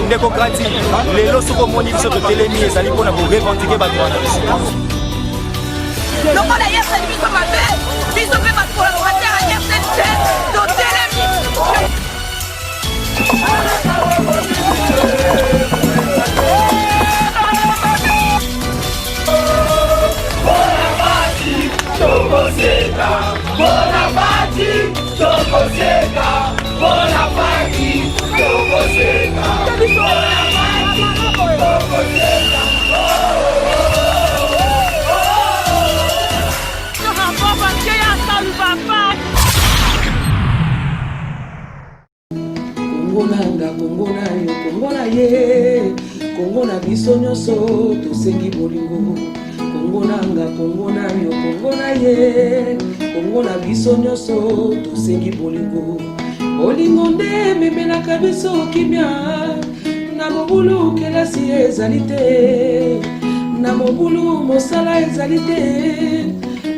Ndeko Grati, lelo soki omoni biso totelemi ezali mpona korevendiquer badroit na biso. Lokola ye asali biso mabe, biso mpe ba collaborateur ya RTNC totelemi. Kongo na nga, Kongo na yo, Kongo na ye, Kongo na biso nyonso tosengi bolingo. Kongo na nga, Kongo na yo, Kongo na ye, Kongo na biso nyonso tosengi bolingo. Bolingo nde ememelaka biso kimia, na mobulu kelasi ezali te, na mobulu mosala ezali te,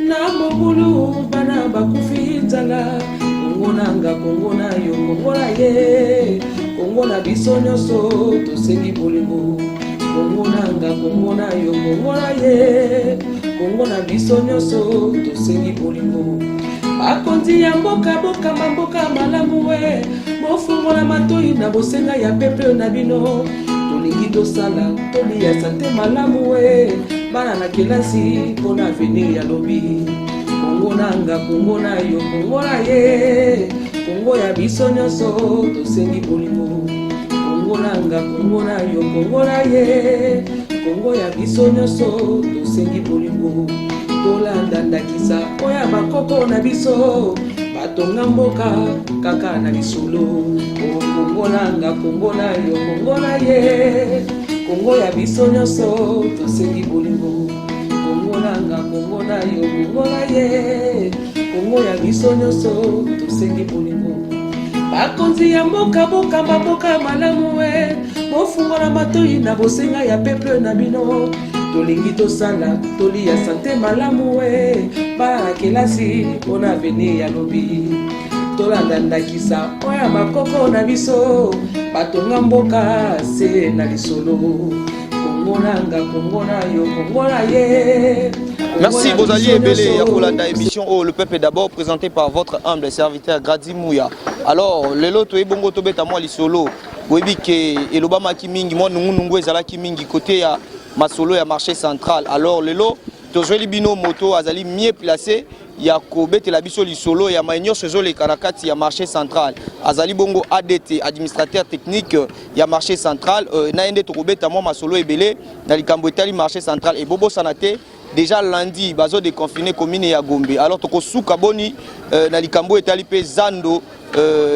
na mobulu bana bakufi nzala. Kongo na nga, Kongo na yo, Kongo na ye, Kongo na biso nyonso tosengi bolingo. Kongo na nga, Kongo na yo, Kongo na ye, Kongo na biso nyonso tosengi bolingo. Bakonzi ya mboka bokamba mboka malamu we, bofungola matoi na bosenga ya peuple na bino. Tolingi tosala toliya sante malamu we, bana na kelasi mpona avenir ya lobi. Kongo na nga, Kongo na yo, Kongo na ye, Kongo ya biso nyonso tosengi bolingo. Kongo na nga, Kongo na yo, Kongo na ye, Kongo ya biso nyonso tosengi bolingo. Tolanda ndakisa oyo ya bakoko na biso, batonga mboka kaka na lisolo. O Kongo na nga, Kongo na yo, Kongo na ye, Kongo ya biso nyonso tosengi bolingo. Kongo na nga, Kongo na yo, Kongo na ye, Kongo ya biso nyonso tosengi bolingo. Bakonzi ya mboka bokamba mboka malamu we, bofungola matoi na bosenga ya peuple na bino. Tolingi tosala toliya sante malamu we, bana na kelasi mpona avenir ya lobi. Tolanda ndakisa oyo ya bakoko na biso, batonga mboka se na lisolo. Kongo na nga, Kongo na yo, Kongo na ye. Merci Bozali Ebele ya kolanda émission oyo Le Peuple d'abord, présenté par votre humble serviteur Grady Mouya. Alors lelo toye bongo tobeta mwa lisolo, boyebi ke elobamaki mingi, mwa nungunungu ezalaki mingi côté ya masolo ya marché central. Alors lelo tozweli bino moto azali mieux placé ya kobetela biso lisolo ya mai nyonso ezoleka na kati ya marché central. Azali bongo ADT, administrateur technique ya marché central. Na ye nde tokobeta mwa masolo ebele na likambo etali marché central. Ebobosana te, déjà lundi bazo déconfiner commune ya Gombe. Alors tokosuka boni na likambo etali mpe zando,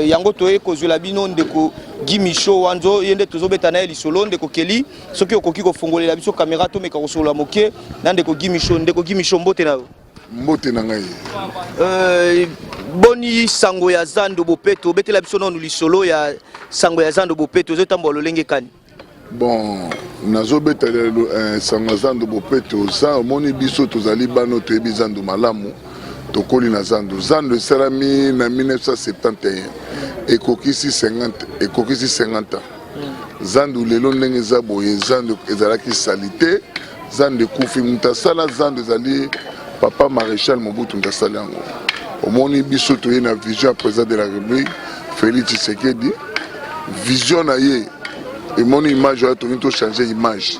yango toye kozwela bino ndeko Guy Michaud Wanzo, ye nde tozobeta na ye lisolo. Ndeko Keli, soki okoki kofongolela biso caméra, tomeka kosolola moke na ndeko Guy Michaud. Ndeko Guy Michaud, mbote na yo. Mbote na ngai. Boni sango ya zando bopeto? Obetela biso nanu lisolo ya sango ya zando bopeto, ezotambola lolenge kani? Bon, nazobeta lelo sango ya zando bopeto. Za omoni biso tozali bano, toyebi zando malamu, tokoli na zando. Zando esalami na 1971, ekokisi 50, ekokisi 50 ans. Zando lelo ndenge eza boye, zando ezalaki salité, zando ekufi. Moto asala zando ezali papa Maréchal Mobutu, moto asali yango. Omoni biso toye na vision ya président de la République Félix Tshisekedi. Vision na ye emoni image oyo tolingi tochange image,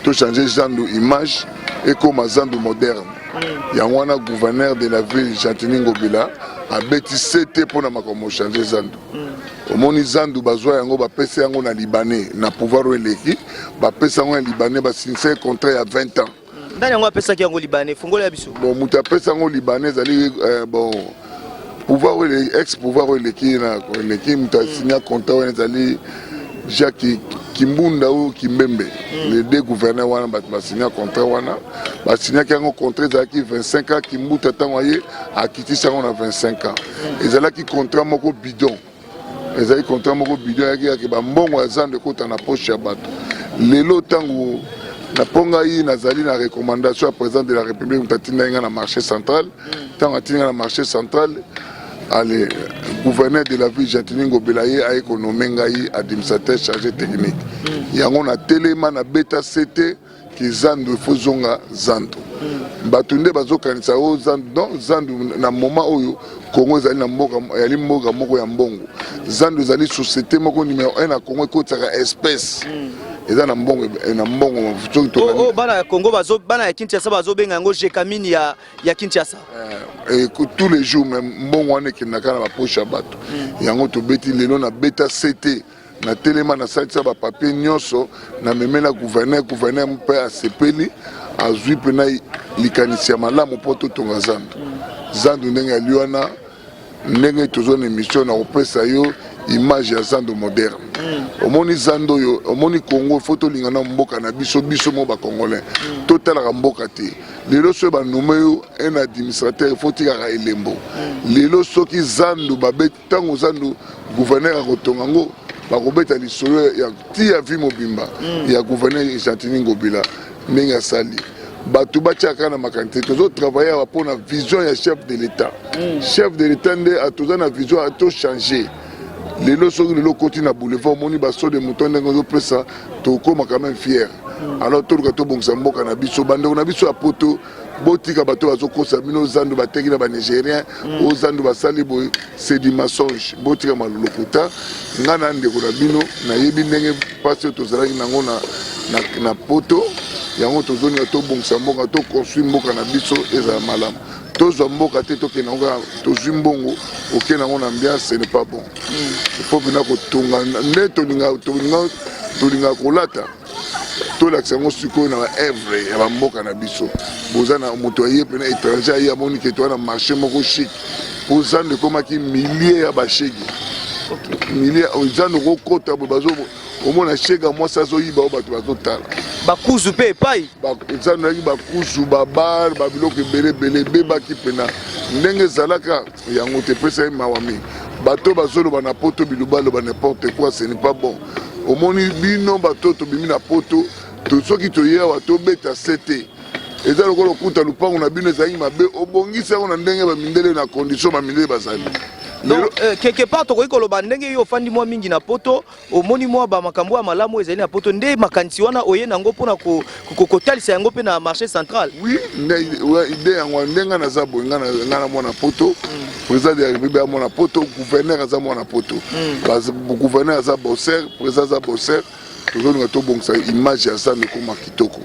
tochange zando image, ekóma zando moderne. Yango wana gouverneur de la ville Gentiny Ngobila abeti sete mpona makambo ochange zando. Omoni zandu bazwa yango, bapesa yango na Libanais na pouvoir oyo eleki, bapesa yango na Libanais, basignisa contrat ya 20 ans. Ndani yango apesaki yango Libanais? Fungola ya biso. Bon, moto apesa yango Libanais ezali bon, pouvoir oyo, ex pouvoir oyo eleki na eleki, moto asinya contrat wana ezali Jacques Kimbunda oyo Kimbembe, les deux gouverneurs wana. Bato basinya contrat wana, basinyaki yango, contrat ezalaki 25 ans. Kimbuta ntango aye akitisi yango na 25 ans. Ezalaki contrat moko bidon, ezali contrat moko bidon, eyaki yaki bambongo ya zando ekota na poche ya bato. Lelo ntango na mpo ngai nazali na recommandation ya président de la République, moto atindaki ngai na marché central. Ntango atindi ngai na marché central, Ale gouverneur de la ville Gentiny Ngobila ye aye ko nommer ngai administrateur chargé technique. Yango na telema na beta sete ke zandu il faut zonga zandu. Bato nde bazokanisa o zandu non zandu na moment oyo Congo ezali na mboka ezali mboka moko ya mbongo. Zandu ezali société moko numéro 1 na Congo ekotisaka espèce. Eza na mbongo na mbongo soki tolandi. Oh, oh, bana ya Congo bazo bana ya Kinshasa bazobenga yango Gécamines ya Kinshasa. Eh, tous les jours mais mbongo wana ekendaka na bapoche ya bato. Yango tobeti lelo na beta CT na telema nasalisa bapapier nyonso na memela gouverneur, gouverneur mpe asepeli azwi mpena likanisi ya malamu mpo totonga zandu. Zandu ndenge ali wana ndenge tozo na émission na kopesa yo image ya zando moderne. Omoni zando oyo, omoni Congo, faut tolinga na mboka na biso, biso mo ba congolais. Totalaka mboka te. Lelo soki banome yo un administrateur, faut tikaka elembo. Lelo soki zandu babeti, ntango zandu gouverneur akotonga yango, bakobeta lisolo ya ti ya vie mobimba ya gouverneur Gentiny Ngobila ndenge asali. Bato batiaka na makanisi te, tozotravaille awa mpona vision ya chef de l'État. Chef de l'État nde toza na vision tochange. Lelo soki lelo okoti na boulevard omoni baso de mouton ndenge ozopesa, tokóma quand même fier. Alors toluka tobongisa mboka na biso, bandeko na biso ya poto botika bato bazokosa bino zandu bateki na banigérien, oyo zandu basali boye, c'est du mensonge. Botika malolokuta. Nga na ndeko na bino nayebi ndenge mpasi oyo tozalaki nango na poto. Yango tozolinga tobongisa mboka, toconstruire mboka na biso ezala malamu. Tozwa mboka te tokende yango kaka tozwi mbongo okende yango na ambiance, ce n'est pas bon. Il faut mpena kotonga nde tolinga tolinga kolata, tolakisa yango sikoyo na baœuvre ya bamboka na biso. Boza na moto aye mpena étranger aye amoni ke toza na marché moko chic, po zando ekomaki milieu ya bashege, milieu zando kokota boye bazo omona shega mwasi azoyiba oyo bato bazotala. Bakuzu mpe epai. Zando yaki bakuzu, babar, babiloko ebele ebele ebebaki mpena ndenge ezalaka yango te. Epesa ye mawa mingi. Bato bazoloba na poto bilobaloba n'importe quoi, ce n'est pas bon. Omoni bino bato tobimi na poto, soki toye awa tobeta se te, eza lokola okuta lupango na bino ezalaki mabe, obongisi yango na ndenge bamindele, na condition bamindele bazali. Donc quelque part tokoki koloba ndenge yo ofandi mwa mingi na poto, omoni mwa bamakambo ya malamu ezali na poto, nde makanisi wana oye nango mpona kotalisa yango mpe na marché central. Oui, idée yango ndenge naza boye, nga na mwana poto, président de la République ya mwana poto, gouverneur aza mwana poto, gouverneur aza bosser, président aza bosser. Tozolinga tobongisa image ya zando ekóma kitoko,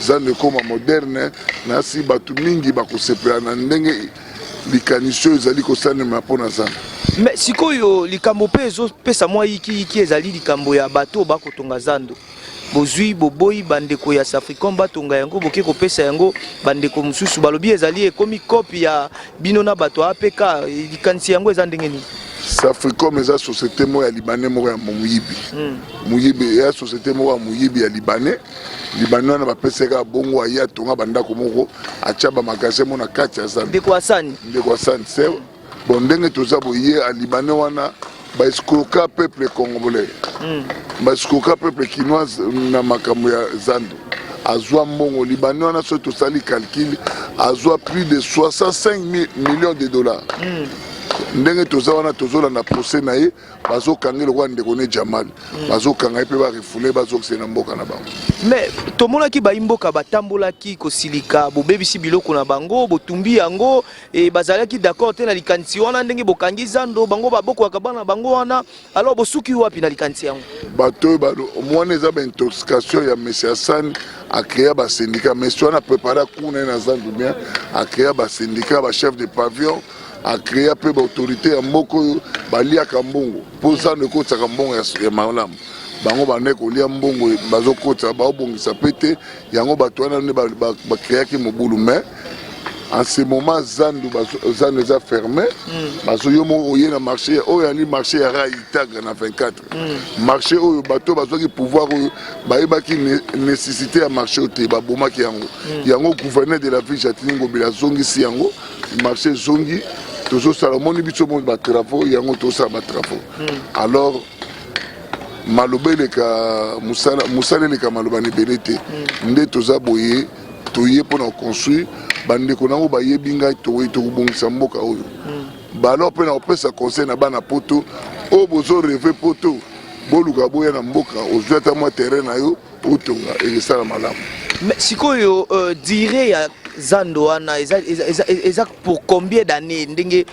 zando ekóma moderne. Nasi bato mingi bakosepela na ndenge likanisi oyo ezali kosalema mpona zando. Mais sikoyo likambo mpe ezopesa mwa yikiyiki ezali likambo ya bato oyo bakotonga zando. Bozwi boboyi bandeko ya Safricom batonga yango, boke kopesa yango bandeko mosusu, balobi ezali ekomi coop ya bino na bato ya APK. Likanisi yango eza ndenge nini? Safricom eza société moko ya libanais moko ya moyibi. Moyibi, eya société moko ya moyibi ya libanais. Libanais wana bapesaka bongo, aye atonga bandako moko, atya bamagasin mo na kati ya zando. Ndeko Asani. Ndeko Asani, c'est bon. Ndenge toza boye, ya libanais wana baescroka peuple congolais, baescroka peuple kinoise na makambo ya zando. Azwa mbongo libanais wana, soki tosali calcul, azwa plus de 65 millions de dollars. Ndenge toza wana, tozolanda procès na ye, bazokanga lokola ndeko ne Jamal, bazokanga ye mpe barefouler, bazokise na mboka na bango. Mais tomonaki bayimboka batambolaki kosilika, bobebisi biloko na bango, botumbi yango, e bazalaki d'accord te na likanisi wana ndenge bokangi zando bango babokwaka bana bango wana. Alors bosuki wapi na likanisi yango? Bato oyo mwana eza baintoxication ya monsieur Hassan. Acréa basyndicat, monsieur wana aprépare kuna ye na zandu bien, acréa basyndicat, bachef de pavillon, acréa mpe baautorité ya mboka oyo baliaka mbongo, mpo zando ekotisaka mbongo ya malamu. Bango bande kolia mbongo, bazokotisa, baobongisa mpe te yango. Bato wana nde bacréaki mobulu. Mais en ce moment zandu zandu eza fermé. Bazo yo moko oye na marché oyo ali marché ya rail Itaga na 24, marché oyo bato bazwaki pouvoir oyo bayebaki nécessité ya marché oyo te, babomaki yango. Yango gouverneur de la ville Gentiny Ngobila azongisi yango, marché ezongi. Tozosala, omoni biso moni batravaux yango, tozosala batravaux. Alors maloba eleka mosala, mosala eleka maloba na ebele te. Nde toza boye, toye mpona koconstruire. Bandeko nango bayebi ngai, toye tokobongisa mboka oyo. Balo mpe na kopesa conseil na bana poto oyo bozo rêver poto, boluka boya na mboka, ozwi ata mwa terrain na yo, otonga, ekesala malamu. Mais sikoyo durée ya zando wana eza pour combien d'années? Ndenge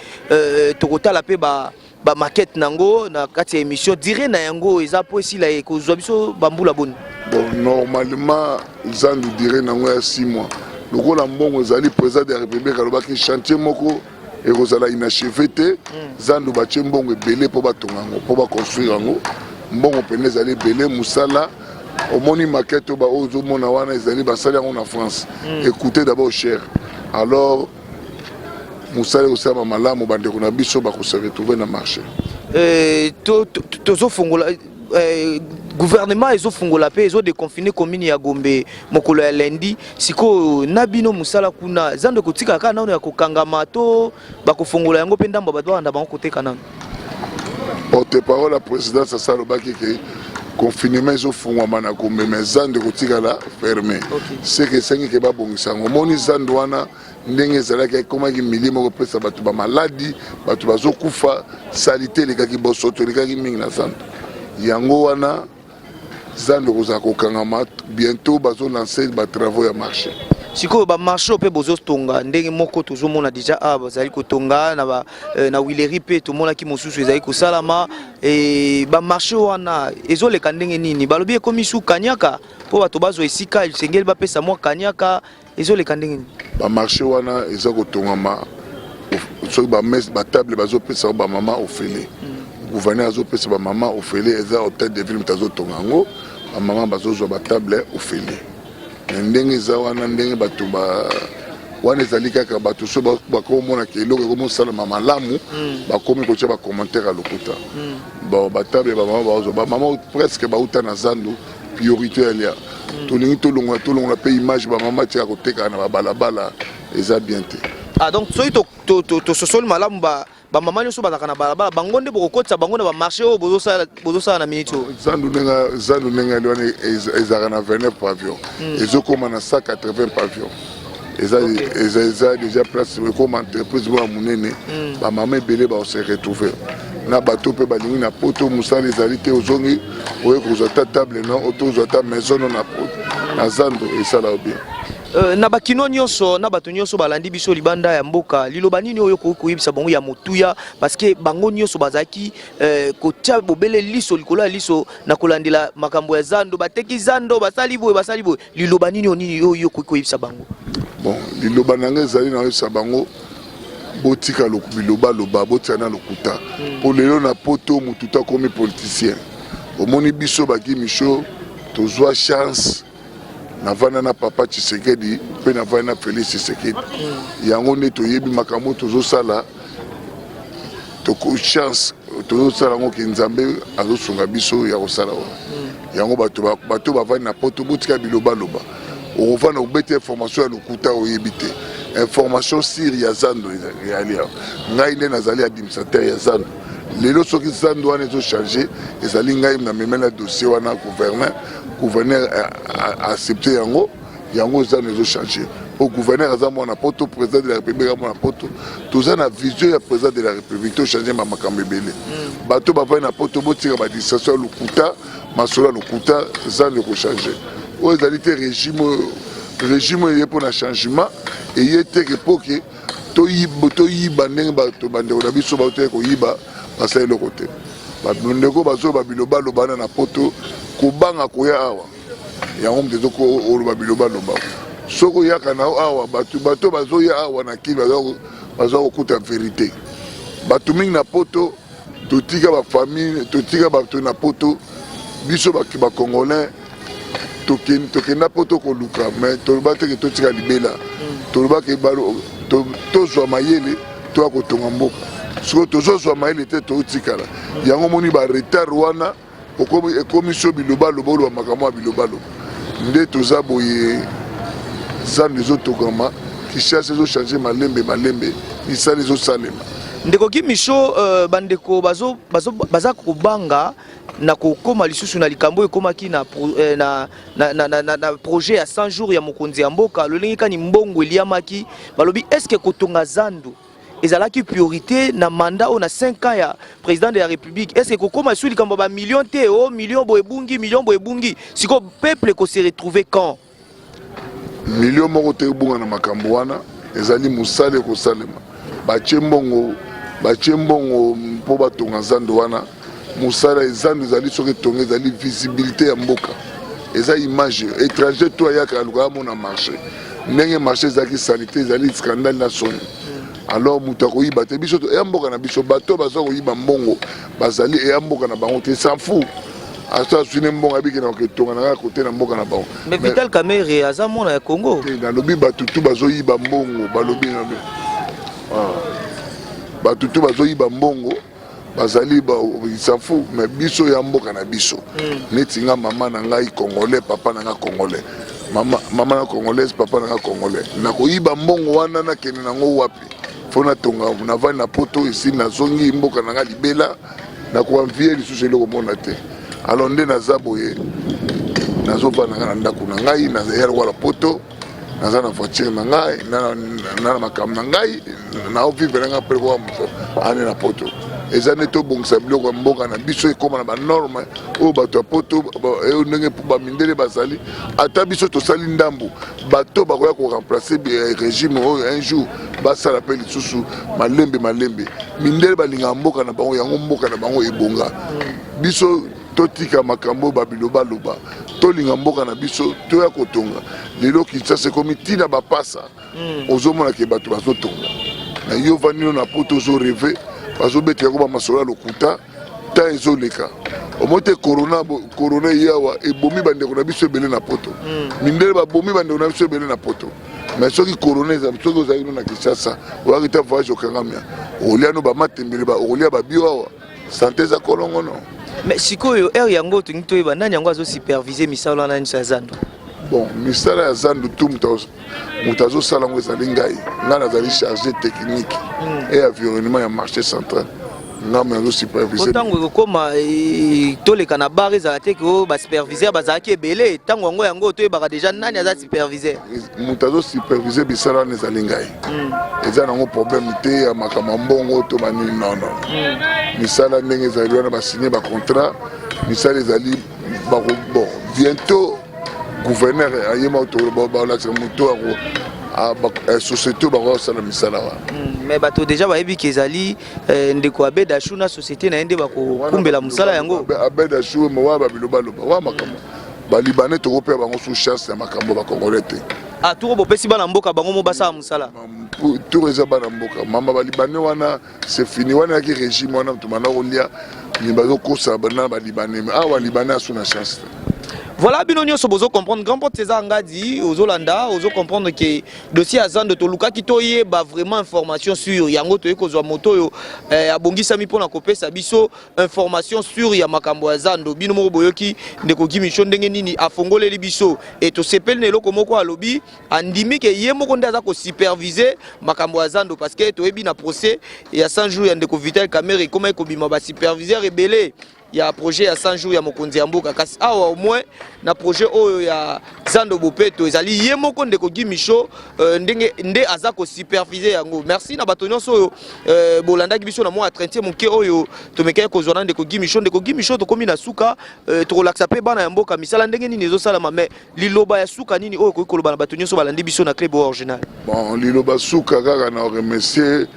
tokotala mpe ba bamaquette nango na kati ya émission, durée na yango eza po esila, ekozwa biso bambula boni? Bon, normalement zandu durée nango ya 6 mois. Lokola mbongo ezali, président de la République alobaki chantier moko ekozala inachevé te. Zandu batie mbongo ebele mpo batonga yango, mpo baconstruire yango. Mbongo mpene ezali ebele. Mosala omoni, maquette oyo ozomona wana, ezali basali yango na France. Écoutez d'abord cher, alors mosala ekosalama malamu, bandeko na biso bakose retrouver na marché. Tozofongola, gouvernement ezofungola mpe ezodéconfiner commune ya Gombe mokolo ya lundi. Sikoyo na bino mosala kuna, zando ekotikala kaka nano ya kokangama to bakofongola yango mpe ndambo bato babanda bango koteka nano? Porte parole ya présidence asa alobaki ke confinement ezofungwama na Gombe, mais zando ekotikala fermé. Seke esengi ke babongisa yango. Omoni zando wana ndenge ezalaki, ekomaki milie moko epesa bato bamaladi, bato bazokufa, saleté elekaki, bosoto elekaki mingi na zando. Yango wana zando ekozala kokangama. Bientôt bazolancer batravaux ya marché. Sikoyo bamarché oyo mpe bozotonga, ndenge moko tozomona déjà awa bazali kotonga na Huileries, mpe tomonaki mosusu ezali kosalama. Bamarché wana ezoleka ndenge nini? Balobi ekomi su kaniaka mpo bato bazwa esika esengeli bapesa mwa kaniaka. Ezoleka ndenge nini? Bamarché wana eza kotongama. Soki bamese, batable, bazopesa bamama ofele. Gouverneur azopesa bamama ofele. Eza hôtel de ville moto azotonga yango, bamama bazozwa batable ofele. Me ndenge eza wana, ndenge bato ba wana ezali kaka bato so bakomonaka eloko ekomosalama malamu, bakomi kotia bacommentaire ya lokuta. Bon, batable bamama bazozwa, bamama presque bauta na zando, priorité ya lia. Tolingi tolongola, tolongola mpe image bamama tika kotekaka na babalabala, eza bien te. Ah, donc soki tososoli malamu, bamama nyonso bazalaka na balabala, bango nde bokokotisa bango na bamarché oyo bozosala na minute oyo? Zandu ndenge, zandu ndenge ali wana, ezalaka na 29 pavillon, ezokóma na 180 pavillon. Eza déjà place, ekóma entreprise moko ya monene. Bamama ebele bakose retrouver na bato mpe balingi na poto. Mosala ezali te, ozongi, oye kozwa ata table no, tozwa ata maison no na poto, na zando, esala yo bien. Na bakino nyonso, na bato nyonso balandi biso libanda ya mboka, liloba nini oyo okoki koyebisa bango ya motuya? Parce que bango nyonso bazalaki kotia bobele liso likolo ya liso na kolandela makambo ya zando, bateki zando, basali boye, basali boye. Liloba nini oyo, nini oyo okoki koyebisa bango? Bon, liloba na ngai ezali na koyebisa bango: botika bilobaloba, botika na lokuta, mpo lelo na poto motu to akomi politicien. Omoni biso baki Micho, tozwa chance, navanda na papa Tshisekedi mpe navanda na Félix Tshisekedi. Yango nde toyebi makambo tozosala. Toko chance tozosala yango ke Nzambe azosunga biso ya kosala wana yango. Bato bavandi na poto, botika bilobaloba. Okovanda kobeta information ya lokuta, oyebi te information sûre ya zando ezali awa. Ngai nde nazali administrateur ya zando. Lelo soki zando wana ezochanger, ezali ngai namemela dossier wana gouverneur. Gouverneur accepte yango. Yango zando ezochanger po gouverneur aza mwana poto, président de la République aza mwana poto. Toza na vision ya président de la République, tochange bamakambo ebele. Bato bavandi na poto, botika badistraction ya lokuta, masolo ya lokuta. Zando ekochange. Oyo ezali te régime oyo, régime oyo eye mpona changement, eye teke mpo ke toyiba ndenge bato bandeko na biso baotoye koyiba, basala eloko te. Bandeko bazoba bilobaloba wana na poto, kobanga koya awa, yango moto ezokoloba bilobaloba. Soki oyaka na awa, bato bazoya awa na Kini baza kokuta vérité. Bato mingi na poto, totika bafamille, totika bato na poto. Biso bacongolais tokenda poto koluka, mais toloba teke totika libela. Tolobaki tozwa mayele, toya kotonga mboka. Sikoyo tozozwa mayele te, totikala. Yango moni baretard wana ekomi so bilobaloba, oloba makambo ya bilobaloba. Nde toza boye, zando ezotokama, Kinshasa ezochange malembe malembe, misala ezosalema. Ndeko Guy Micho, bandeko baza kobanga na kokóma lisusu na likambo ekomaki na projet ya 100 jours ya mokonzi ya mboka, lolenge kani mbongo eliamaki. Balobi, est ce que kotonga zando Ezalaki priorité na mandat oyo na 5 ans ya président de la République. Est ce que kokoma su likambo ba million te, o million boye ebungi, million boye ebungi, sikoyo peuple ko se retrouver quand? Million moko te ebunga na makambo wana. Ezali mosala ekosalema. Batie mbongo, batie mbongo mpo batonga zando wana. Mosala ezando ezali, soki etonga, ezali visibilité ya mboka, eza image. Étranger to ayaka, aluka amona marché, ndenge marché ezalaki saleté, ezali scandale na soni. Alors moto akoyiba te. Biso eya mboka na biso. Bato baza koyiba mbongo bazali eya mboka na bango te, s'en fout. Ata azwi ne mbongo, abiki na kotonga na kaka kote na mboka na bango. Mais Vital Kamerhe aza mwana ya Congo. Te, nalobi bato tu bazoyiba mbongo, balobi bato tu bazoyiba mbongo bazali, s'en fout. Mais biso ya mboka na biso. Neti nga, mama na ngai congolais, papa na nga congolais, mama, mama na congolaise, papa na nga congolais. Nakoyiba mbongo wana, nakende nango wapi? Fo natonga, navandi na Poto, esili, nazongi mboka na nga libela, nakoenvier lisusu eloko mona te. Alors nde naza boye, nazovanda nga na ndako na ngai, ya lokola Poto, naza na voiture na ngai, na na makambo na ngai, naovivre na ngai mpe lokola moto ane na Poto. Eza nde tobongisa biloko ya mboka na biso, ekóma na banorme oyo bato ya Poto, oyo ndenge bamindele bazali. Ata biso tosali ndambu, bato bakoya koremplacer régime oyo un jour, basala mpe lisusu malembe malembe. Mindele balingaka mboka na bango, yango mboka na bango ebonga. Biso totika makambo oyo babilobaloba, tolinga mboka na biso, toya kotonga. Lelo Kinshasa ekomi ntina bapasa. Ozomona ke bato bazotonga na yo, vandino na Poto, ozorêver, bazobetela ko bamasolo ya lokuta. Temps ezoleka, omoi te corona. Corona eye awa, ebomi bandeko na biso ebele na Poto. Mindele babomi bandeko na biso ebele na Poto. Mais soki corona eza, soki ozalaki no na Kinshasa, oyaki ta voyage, okangamia, okolia no bamatembele, okolia babio awa, santé eza kolongono. Mais sikoyo heure yango tolingi toyeba nani yango azosuperviser misala wana nyonso ya zando. Bon, misala ya zando tu, moto azosala yango ezali ngai. Ngai nazali chargé technique et environnement ya marché central. Ngambo nazosuperviser. Ntango ekokóma toleka na bar, ezala te ke basuperviseur bazalaki ebele. Ntango yango toyebaka déjà nani aza superviseur. Moto azosuperviser bisala wana ezali ngai. Eza nango problème te ya makambo ya mbongo to banini, non non. Misala ndenge ezali wana, basigne bacontrat, misala ezali bon. Bientôt gouverneur ayema, balakisa moto société oyo bakosala misala wana. Mais bato déjà bayebi ke ezali ndeko Abed Ashu na société na ye nde bakokumbela mosala yango. Abed Ashu wana, babilobaloba wa makambo balibanais, tokopea bango sous chance ya makambo bacongolais te. Ah, toko bopesi bana mboka bango mo basala mosala. Tour eza bana mboka, mama. Balibanais wana, c'est fini. Wana yaki régime wana, tobanda kolia ni bazokosa na balibanais. Awa libanais asu na chance te. Voilà, bino nyonso bozo comprendre. Grand porte César Ngadi, ozolanda, ozo comprendre ke dossier ya zando, tolukaki toyeba vraiment information sur yango. Toye kozwa moto oyo abongisami mpona kopesa biso information sur ya makambo ya zando. Bino moko boyoki ndeko Guy Micho ndenge nini afongoleli biso. E tosepeli na eloko moko alobi, andimi ke ye moko nde aza kosuperviser makambo ya zando, parce que toyebi na procès ya 100 jours ya ndeko Vital Kamerhe, ekomaki kobima basuperviseur ebele ya projet ya 100 jours ya mokonzi ya mboka. Kasi awa au moins na projet oyo ya zando bopeto, ezali ye moko ndeko Guy Micho ndenge nde aza kosuperviser yango. Merci na bato nyonso oyo bolandaki biso na mwa entretien moke oyo tomekaki kozwa na ndeko Guy Micho. Ndeko Guy Micho, tokomi na suka. Tokolakisa mpe bana ya mboka misala ndenge nini ezosalama. Mais liloba ya suka nini oyo okoki koloba na bato nyonso balandi biso na Club Original? Bon, liloba suka kaka na remercier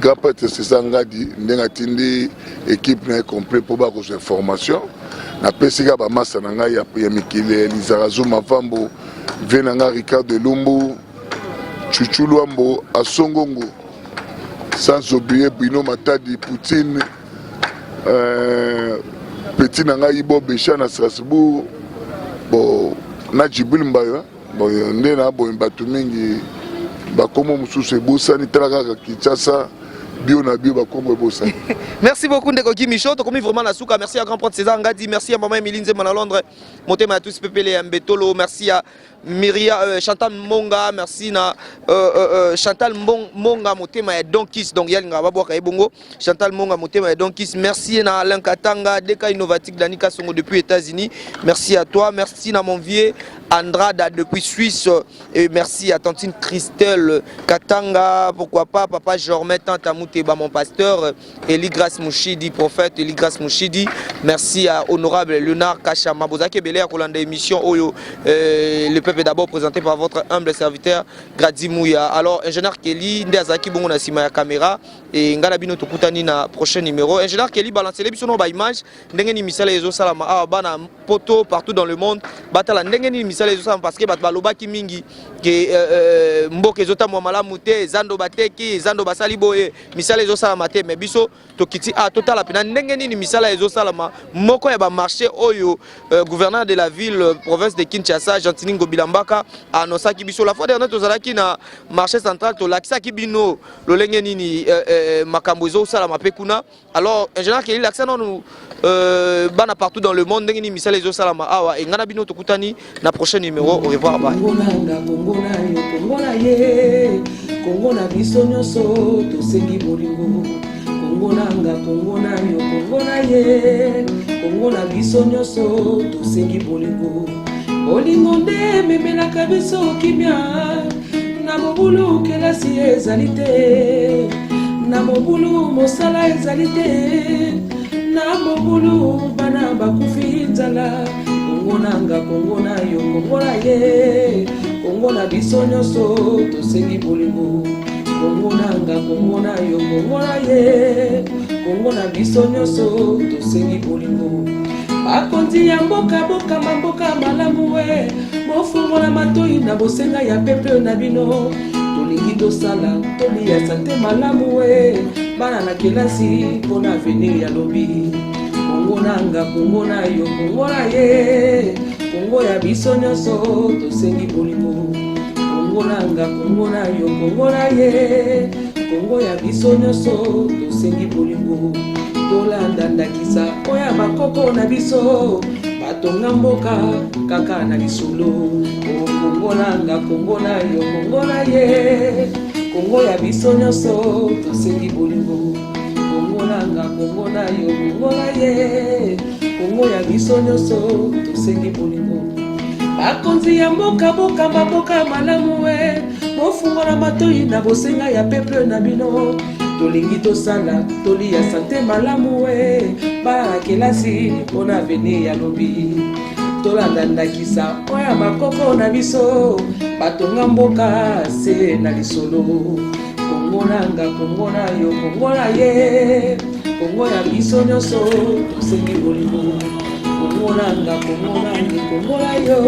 grand prêtre César Ngadi, ndenge atindi équipe na ye complet mpo bakozwa information. Napesi kaka bamasa na ngai ya mikili, Lizarazu Mavambo, vie na ngai Ricardo Elumbu, Chuchu Lwambo, Asongongo, sans oublier Bruno Matadi, Poutine, petit na ngai Ibo Besha na Strasbourg, bon, na Jibril Mbayo. Bon, nde na boye, bato mingi bakombo mosusu ebosani. Tala kaka Kinshasa, bio na bio, bakombo ebosani. Merci beaucoup, ndeko Guy Micho. Tokomi vraiment na suka. Merci à grand prêtre César Ngadi, merci à maman Emilie Nzemba na Londres, motema ya tous pepele ya Mbetolo, merci à Myria, euh, Chantal Monga, merci na euh, euh, euh Chantal Monga motema ya Donkis, donc yalinga babwaka ebongo. Chantal Monga motema ya Donkis, merci na Alain Katanga, Deka Innovatique Dani Kasongo depuis États-Unis. Merci à toi, merci na mon vieux Andrada depuis Suisse et merci à tantine Christelle Katanga, pourquoi pas papa Jormet tante Mouteba mon pasteur Eli Grace Mushidi, prophète Eli Grace Mushidi. Merci à honorable Léonard Kachama. Bozaki ebele ya kolanda émission oyo euh, le peuple d'abord présenté par votre humble serviteur Grady Mouya. Alors ingénieur Kelly nde azalaki bongo na sima ya caméra et ngala bino tokutani na prochain numéro. Ingénieur Kelly balancer biso no ba image ndenge ni misala ezo salama awa bana poto partout dans le monde batala ndenge nini misala ezosalama parce que bato balobaki mingi ke euh, euh, mboka ezotambola malamu te zando bateki zando basali boye misala ezosalama te mais biso tokiti a ah, totala mpena ndenge nini misala ezosalama moko ya bamarché oyo euh, gouverneur de la ville euh, province de kinshasa gentini ngobila mbaka anonsaki biso la fois dernière tozalaki na marché central tolakisaki bino lolenge nini euh, euh, makambo ezosalama mpe kuna Alors, ingénieur Kelly, l'accent nanu euh, bana partout dans le monde ndenge nini misala ezosalama awa e ngai na bino tokutani na prochain numéro. Au revoir, bye. Kongo na nga, Kongo na yo, Kongo na ye, Kongo na biso nyonso tosengi bolingo. Kongo na nga, Kongo na yo, Kongo na ye, Kongo na biso nyonso tosengi bolingo. Bolingo nde ememelaka biso kimia na mobulu kelasi ezali te na mobulu mosala ezali te na mobulu bana bakufi nzala kongo na nga kongo na yo kongo na ye kongo na biso nyonso tosengi bolingo kongo na nga kongo na yo kongo na ye kongo na biso nyonso tosengi bolingo Bakonzi ya mboka bokamba mboka malamu we bofungola matoi na bosenga ya peuple na bino tolingi tosala toliya sante malamu we bana na kelasi mpo na avenir ya lobi kongo na nga kongo na yo kongo na ye kongo ya biso nyonso tosengi bolingo kongo na nga kongo na yo kongo na ye kongo ya biso nyonso tosengi bolingo Tolanda ndakisa oyo ya bakoko na biso batonga mboka kaka na lisolo. O Kongo na nga, Kongo na yo, Kongo na ye, Kongo ya biso nyonso tosengi bolingo. Kongo na nga, Kongo na yo, Kongo na ye, Kongo ya biso nyonso tosengi bolingo. Bakonzi ya mboka bokamba mboka malamu we, bofungola matoi na bosenga ya peuple na bino. Tolingi tosala toli ya sante malamu we bana na kelasi mpo na avenir ya lobi. Tolanda ndakisa oyo ya bakoko na biso batonga mboka se na lisolo. Kongo na nga, Kongo na yo, Kongo na ye, Kongo ya biso nyonso tosengi bolingo. Kongo na nga, Kongo na ye, Kongo na yo,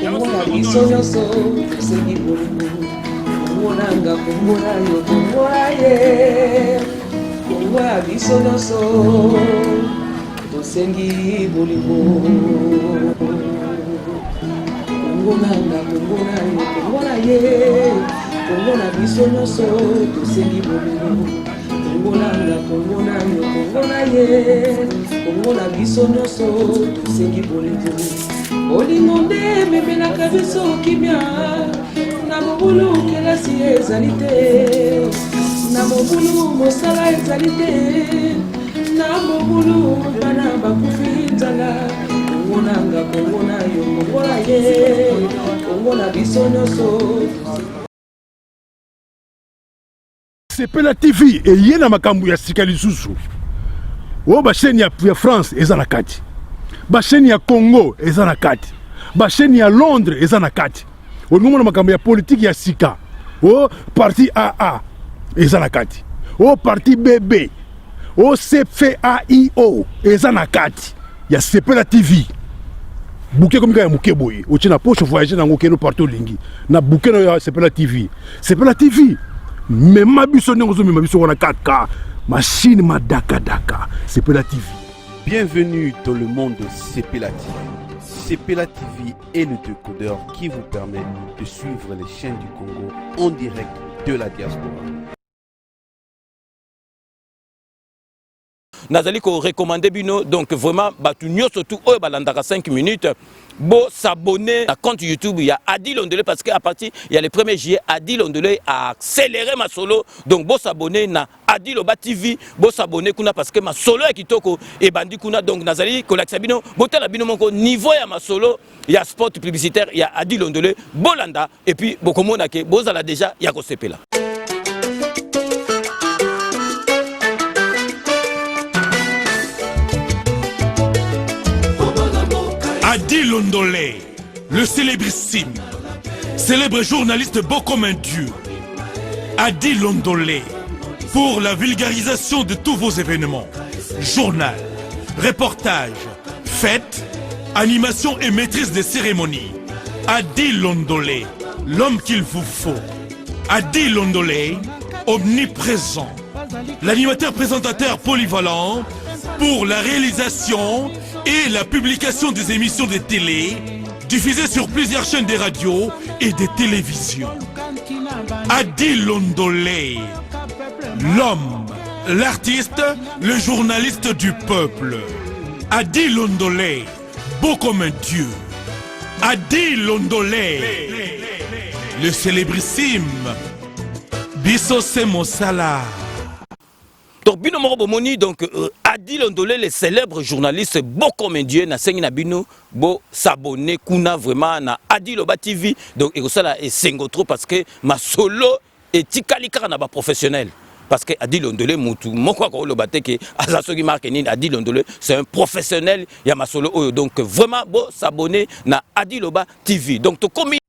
Kongo ya biso nyonso tosengi bolingo. Kongo na nga, Kongo na yo, Kongo na ye, Kongo ya biso nyonso tosengi bolingo. Kongo na nga, Kongo na yo, Kongo na ye, Kongo na biso nyonso tosengi bolingo. Kongo na nga, Kongo na yo, Kongo na ye, Kongo na biso nyonso tosengi bolingo. Bolingo nde ememelaka biso kimia na mobulu kelasi ezali te na mobulu mosala ezali te na mobulu bana bakufi nzala kongo na nga kongo na yo kongo na ye kongo na biso nyonso Sepela TV eye na makambo ya sika lisusu. Oyo ba chaîne ya, ya France eza na kati. Ba chaîne ya Congo eza na kati. Ba chaîne ya Londres eza na kati. Olingi omona makambo ya politique ya sika. O parti AA eza na kati. O parti BB. O CFAIO eza na kati ya Sepela TV. Bouquet comme ya moke boye. Otie na poche voyager nango keno partout olingi. Na bouquet na ya Sepela TV. Sepela TV mema biso ndenge ozomema biso wana kaka machine madakadaka Sepela TV. Bienvenue dans le monde de Sepela TV. Sepela TV est le décodeur qui vous permet de suivre les chaînes du Congo en direct de la diaspora. Nazali ko recommander bino donc vraiment batu nyoso tout oyo balandaka 5 minutes. Bo s'abonner na compte YouTube ya Adi Londole parce que à partir ya le 1er juillet Adi Londole a accéléré masolo donc bo s'abonner na Adi Loba TV bo s'abonner kuna parce que masolo ya kitoko ebandi kuna donc nazali kolakisa bino botala bino moko niveau ya masolo ya spot publicitaire ya Adi Londole bolanda et puis bokomona ke bozala déjà ya kosepela. Adi Londole, le célébrissime, célèbre journaliste beau comme un dieu. Adi Londole, pour la vulgarisation de tous vos événements, journal, reportage, fêtes, animation et maîtrise des cérémonies. Adi Londole, l'homme qu'il vous faut. Adi Londole, omniprésent. L'animateur présentateur polyvalent pour la réalisation et la publication des émissions de télé diffusées sur plusieurs chaînes de radio et de télévision. Adi Londole, l'homme, l'artiste, le journaliste du peuple. Adi Londole, beau comme un dieu. Adi Londole, le célébrissime Biso se Mosala. Donc bino moko bomoni donc euh, Adi Londole le célèbre journaliste beau comme un dieu na sengi na bino bo s'abonner kuna vraiment na Adi Loba TV donc ekosala esengo trop parce que masolo etikali kaka na ba professionnels parce que Adi Londole mutu moko akoloba te ke aza soki marque nini Adi Londole c'est un professionnel ya masolo oyo donc vraiment bo s'abonner na Adi Loba TV donc tokomi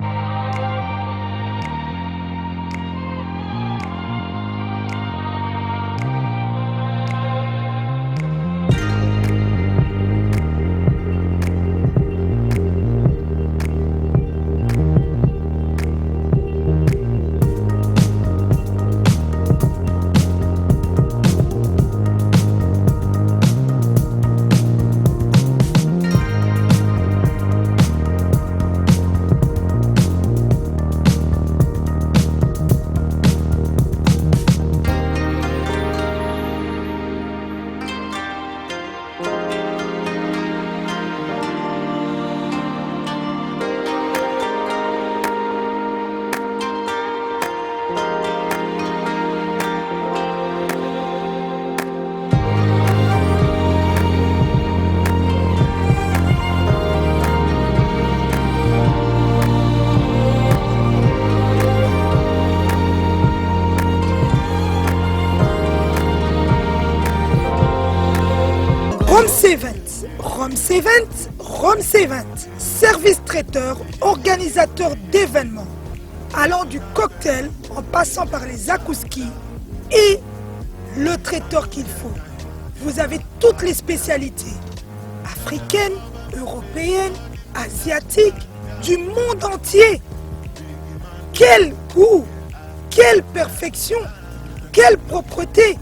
Rome Event, Rome Event, Rome Event, service traiteur, organisateur d'événements, allant du cocktail en passant par les zakouskis et le traiteur qu'il faut. Vous avez toutes les spécialités africaines, européennes, asiatiques, du monde entier. Quel goût, quelle perfection, quelle propreté.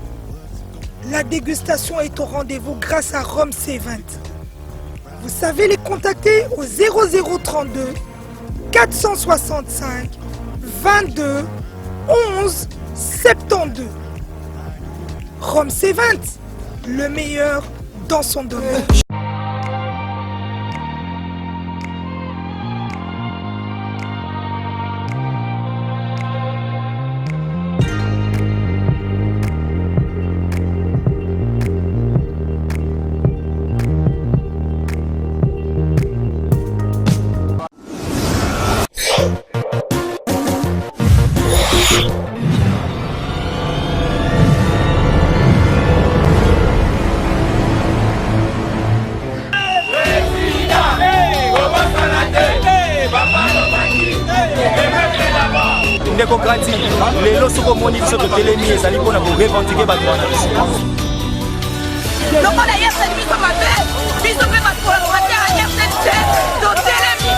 La dégustation est au rendez-vous grâce à Rome C20. Vous savez les contacter au 0032 465 22 11 72. Rome C20, le meilleur dans son domaine. Ndeko Grati, lelo soki omoni biso totelemi ezali mpona korevendike bato wana biso. Lokola ye asali biso mabe, biso mpe bakolaborateur ya RTNC totelemi.